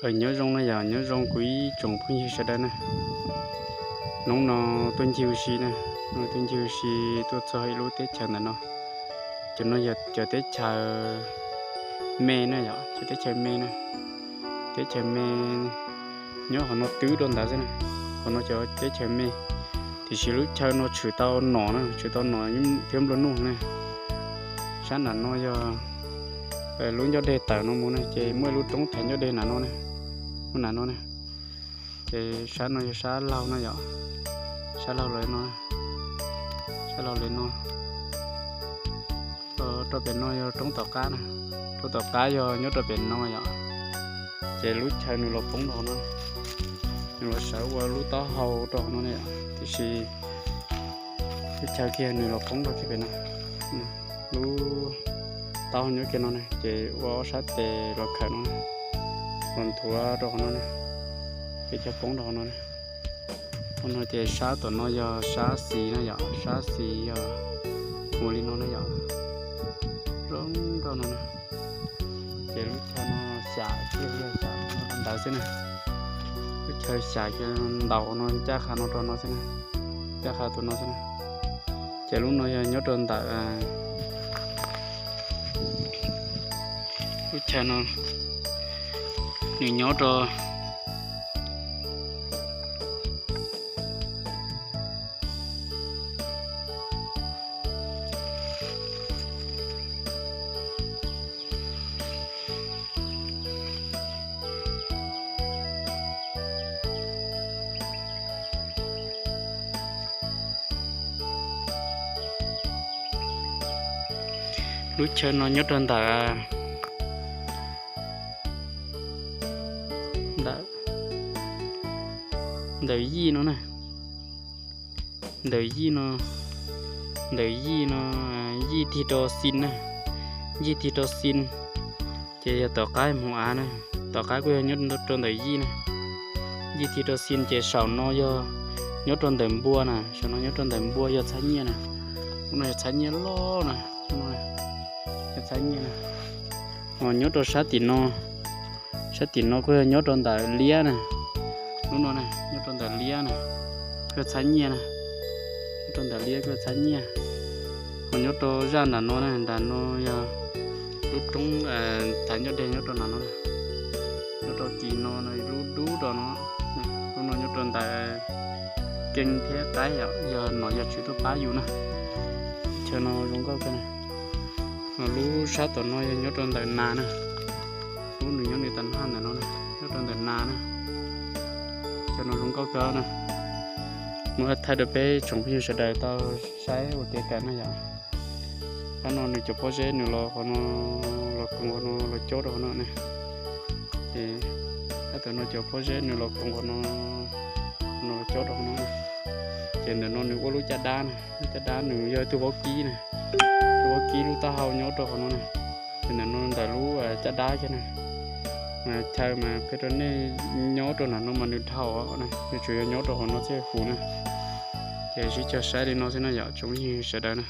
Nyob zoo na yom, nyob zoo kuv ib tsoom phooj ywg sawv daws na. Hnub no tuaj ncig ua si na, tuaj ncig ua si tuaj txog ib lub teb chaws ntawm no. Cov no yog cov teb chaws me na yom, cov teb chaws me na. Teb chaws me nyob qhov no twb rau ntawd xwb na. Qhov no cov teb chaws me, tiam sis lub chaw no tshwm tau nom na, tshwm tau nom thiab nplua nuj na. Sab nram no yog lub ncauj deg tawm no mus na, ces muaj ib lub roob thaiv ncauj deg nram no na, lub nram no na. Ces sab no yog sab laug no yom, sab laug li no, sab laug li no. Rau pem no yog roob tom qab na, roob tom qab yog nyob rau pem no yom. Ces lub chaw nws los poob rau no, nws los sawv ua lub taub hau rau no na yom, tiam sis lub chaw kiag nws los poob rau kiag pem no. Lub taub hau nyob kiag no na, ces ua ob sab tes los khawm no, los nthuav rau qhov no na, ces cov poob rau qhov no na. Qhov no ces sab tom no yog sab xis na yom, sab xis yog ua li no na yom, zoo nkauj no na. Ces lub chaw no xyam kiag yog xyam ntawd xwb na. Lub chaw xyam kiag ntaus no ncaj qha no rau no xwb na, ncaj qha tus no xwb na. Ces lub no yog nyob rau ntawm lub chaw no, nws nyob rau lub chaw no nyob rau ntawm, ntawm, ntawm yij no na. Ntawm yij no, ntawm yij no, yij tig rau xis na, yij tig rau xis, ces yog tom qab hmoov av na, tom qab kuj yog nyob rau ntawm yij na. Yij tig rau xis ces saum no yog nyob rau ntawm npua na, saum no nyob rau ntawm npua yog txhab nyiaj na. Lub no yog txhab nyiaj loj na, yog txhab nyiaj na. Ho nyob rau sab tim no, sab tim no kuj yog nyob rau ntawm liab na. Lub no na nyob rau ntawm liab na, kuj yog txhab nyiaj na. Nyob rau ntawm liab kuj yog txhab nyiaj. Ho nyob rau zaj nram no na, nram no yog lub roob thaiv ncauj deg nyob rau nram no, nyob rau tim no no lub dub rau no. Lub no nyob rau ntawm keej thiab qaib, yog nom yog tswv tuaj pab yus na. Chaw no zoo nkauj kawg na. Lub sab tom no yog nyob rau ntawm nas na. Lub nws nyob nws tas naj ntawm no na, nyob rau ntawm nas na. Chaw no zoo nkauj kawg na. Muab thaij rau peb tsoom phooj ywg sawv daws tau saib ua kev kawm na yom. Qab no nws cov pob zeb nws los qhov no, los koom qhov no los cob rau qhov no na. Ces qab tom no cov pob zeb nws los koom qhov no, no los cob rau qhov no na. Ces ntawm no nws ua lub caj dab na, lub caj dab nws yog tus vaub kib na, tus vaub kib lub taub hau nyob rau qhov no na. Ces ntawm no ntawm lub caj dab kiag na. Mas chaw mas peb rau nej nyob rau nram no mas nws dhau na, nws tsuas yog nyob rau qhov no thiaj huv na. Ces sib cog saib li no xwb na yom tsoom phooj ywg sawv daws na.